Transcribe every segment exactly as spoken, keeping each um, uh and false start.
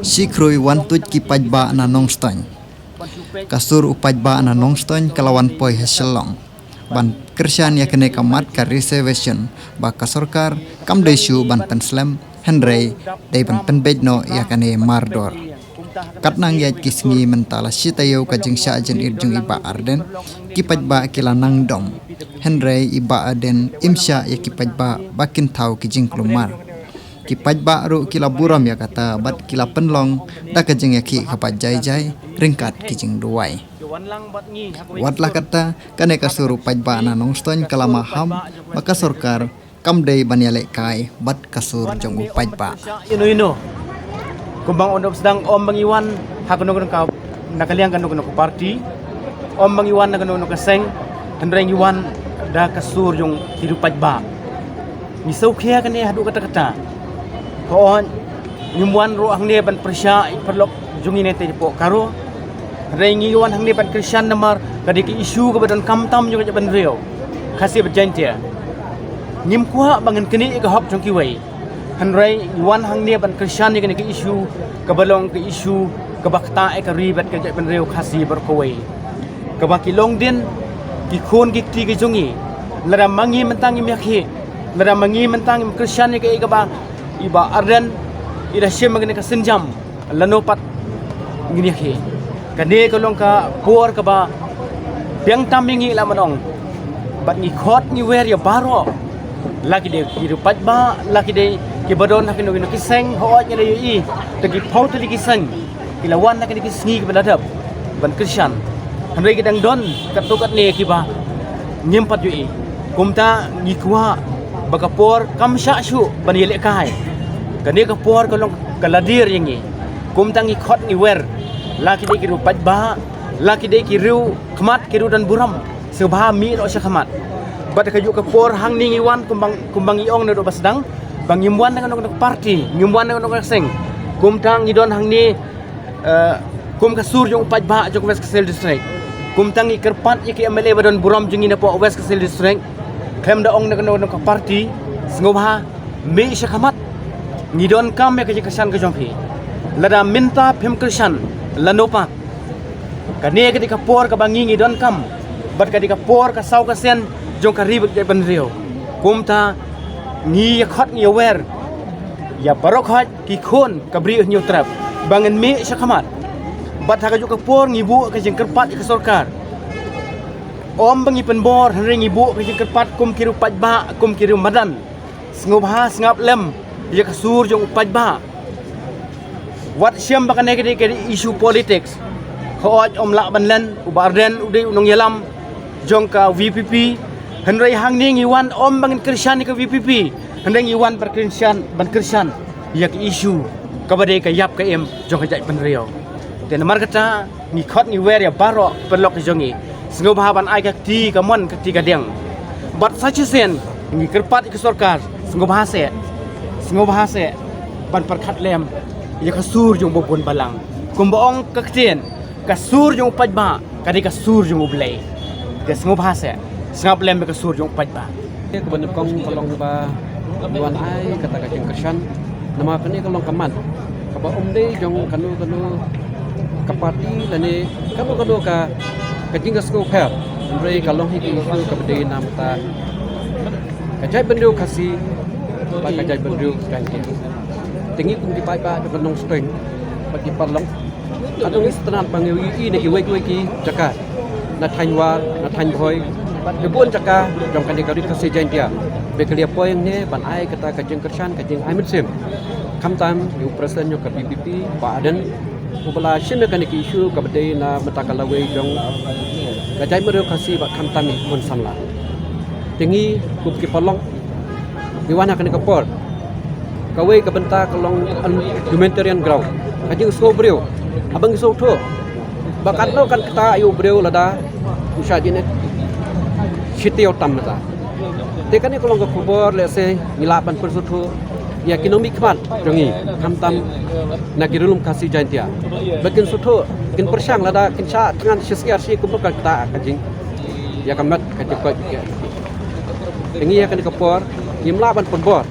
Shi khrui wan tuid ki paidbah na Nongstoiñ. Ka sur u paidbah na Nongstoiñ ka la wan poi ha Shillong ban kyrshan ïa kane ka mat ka reservation ba ka sorkar kam dei shuh ban pynslem, hynrei dei ban pynbeit noh ïa kane mardor. Katnang ïaid ki sngi mynta la shi taïew ka jingshah jingit jong i Bah Ardent, ki paidbah ki la nang dom. Hynrei i Bah Ardent im shah ïa ki paidbah ba kin thaw ki jingkulmar. Ki paidbah ruh ki la burom ïa kata bad ki la pynlong da ka jingïakhih kaba jai jai ryngkat ki jingduwai. Wat la kata, kane ka sur u paidbah na Nongstoiñ ka la maham ba ka sorkar kam dei ban ïalehkai bad ka sur jong u paidbah. Ino ino. Kumba nga ong da u ba sdang, ym ba ngi wan ha kano kano ka, na ka liang kano kano ka party. Ym ba ngi wan na kano kano ka seng. Hynrei ngi wan da ka sur jong ki riew paidbah. Ngi sngewkhia kane haduh katta katta. Ka ong, ngim wan ruh hangne ban pyrshah ïa ki paralok jong ngi ne te japoh Garo. Hynrei ngi wan hangne ban kyrshan namar ka dei ka issue kaba donkam tam jong ka jaitbynriew Khasi bad Jaiñtia. Ngim kwah ba ngin knieh ïa ka hok jong kiwei. Hynrei ngi wan hangne ban kyrshan ïa kane ka issue kaba long ka issue kaba ktah ïa ka ri bad ka jaitbynriew Khasi baroh kawei. Kaba ki long dien ki khun ki kti ki jong ngi. Lada ma ngi mynta ngim ïakhih, lada ma ngi mynta ngim kyrshan ïa kaei kaba i Bah Ardent i da shim ha kane ka sienjam, lano pat ngin ïakhih. Kane ka long ka por kaba biang tam ïa ngi, la man ong. Bad ngi khot ngi wer ïa baroh, la ki dei ki riew paidbah, la ki dei kiba don ha kino kino ki seng, hooid ngi la ïohi da ki phew tylli ki seng ki la wan ha kine ki sngi kiba la dep ban kyrshan. Hynrei ki dang don katto katne kiba ngim pat ïohi. Kumta ngi kwah ba ka por kam shah shuh ban ïalehkai. Kane ka por ka long ka la dier ïa ngi. Kumta ngi khot ngi wer, la ki dei ki riew paidbah, la ki dei ki riew khmat, ki riew don burom, sngewbha mih noh sha khmat. Bad kajuh ka por hangne ngi wan, kumba, kumba ngi ong naduh ba sdang, ba ngim wan na kano kano ka party, ngim wan na kano kano ka seng. Kumta ngi don hangne, eh, kum ka sur jong u paidbah jong ka West Khasi Hills District. Kumta ngi kyrpad ïa ki M L A ba don burom jong ngi napoh West Khasi Hills District, khlem da ong na kano kano ka party, sngewbha mih sha khmat. Ngi donkam ïa ka jingkyrshan ka jong phi. Lada mynta phim kyrshan, lano pat? Kane ka dei ka por kaba ngi ngi donkam, bad ka dei ka por ka saw ka sien jong ka ri bad ka jaitbynriew. Kumta ngi ïa khot ngi ïa wer ïa baroh khoit ki khun ka Bri u Hynñiewtrep ba ngin mih sha khmat. Bad ha kajuh ka por ngi buh ka jingkyrpad ïa ka sorkar. Ym ba ngi pynbor, hynrei ngi buh ka jingkyrpad kum ki riew paidbah, kum ki riew madan. Sngewbha sngap lem ïa ka sur jong u paidbah. Wat shem ba kane ka dei ka issue politics. Hooid, ym lah ban len, u Bah Ardent u dei u nongïalam jong ka V P P. Hynrei hangne ngi wan ym ba ngin kyrshan ïa ka V P P. Hynrei ngi wan ban kyrshan, ban kyrshan ïa ka issue kaba dei ka ïap ka im jong ka jaitbynriew. Te namar kata, ngi khot ngi wer ïa baroh paralok jong ngi. Sngewbha ban ai ka kti kamon ka kti kadiang. Bad sa shisien ngi kyrpad ïa ka sorkar, sngewbha seh, sngewbha seh ban pyrkhat lem ïa ka sur jong u babun balang. Kumba ong ka ktien, ka sur jong u paidbah ka dei ka sur jong U Blei. Te sngewbha seh, sngap lem ïa ka sur jong u paidbah. Kaba nyngkong ka long ba ngi wan ai kata ka jingkyrshan, namar kane ka long ka mat kaba ym dei jong kano kano ka party lane kano kano ka, ka jingïasngewpher. Hynrei ka long hi ka issue kaba dei na bynta ka jaitbynriew Khasi bad ka jaitbynriew Jaiñtia. Te ngi kum ki paidbah jong ka Nongstoiñ bad ki paralok, hato ngi sngewtynnat ba ngi ïohi na kiwei kiwei ki jaka, na thaiñ War, na thaiñ Bhoi, bad ki bun jaka jong kane ka ri Khasi Jaiñtia, ba ki la poi hangne ban ai kata ka jingkyrshan, ka jingai mynsiem. Khamtam ïa u President jong ka V P P, Bah Ardent, uba la shim ïa kane ka issue kaba dei na bynta ka lawei jong ka jaitbynriew Khasi bad khamtam ïa ki khun samla. Te ngi kum ki paralok ngi wan ha kane ka por. Kawei ka bynta ka long an humanitarian ground, ka jingsngew briew. Haba ngi sngewthuh ba katno kan ktah ïa u briew lada u shah jingit shi taïew tam mynta. Te kane ka long ka khubor lehse ngi lah ban pynsngewthuh ïa ki nongmihkhmat jong ngi, khamtam na ki ri lum Khasi Jaiñtia, ba kin sngewthuh, kin pyrshang lada kin shah thngan shi syiar shi kumno kan ktah ka jing, ïa ka met ka jingkoit. Te ngi ha kane ka por ngim lah ban pynbor,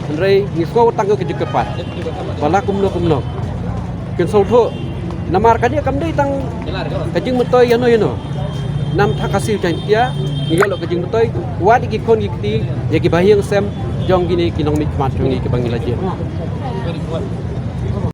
hynrei ngi sngew tang ka jingkyrpad ba la kumno kumno Kin sngewthuh. Namar ka dei kam dei tang ka jingmyntoi ïano ïano. Namar ka Khasi Jaiñtia ngi ïoh ka jingmyntoi wat ki khun ki kti ïa ki bahaïing sem jong kine ki nongmihkhmat jong ngi kiba ngi la jied.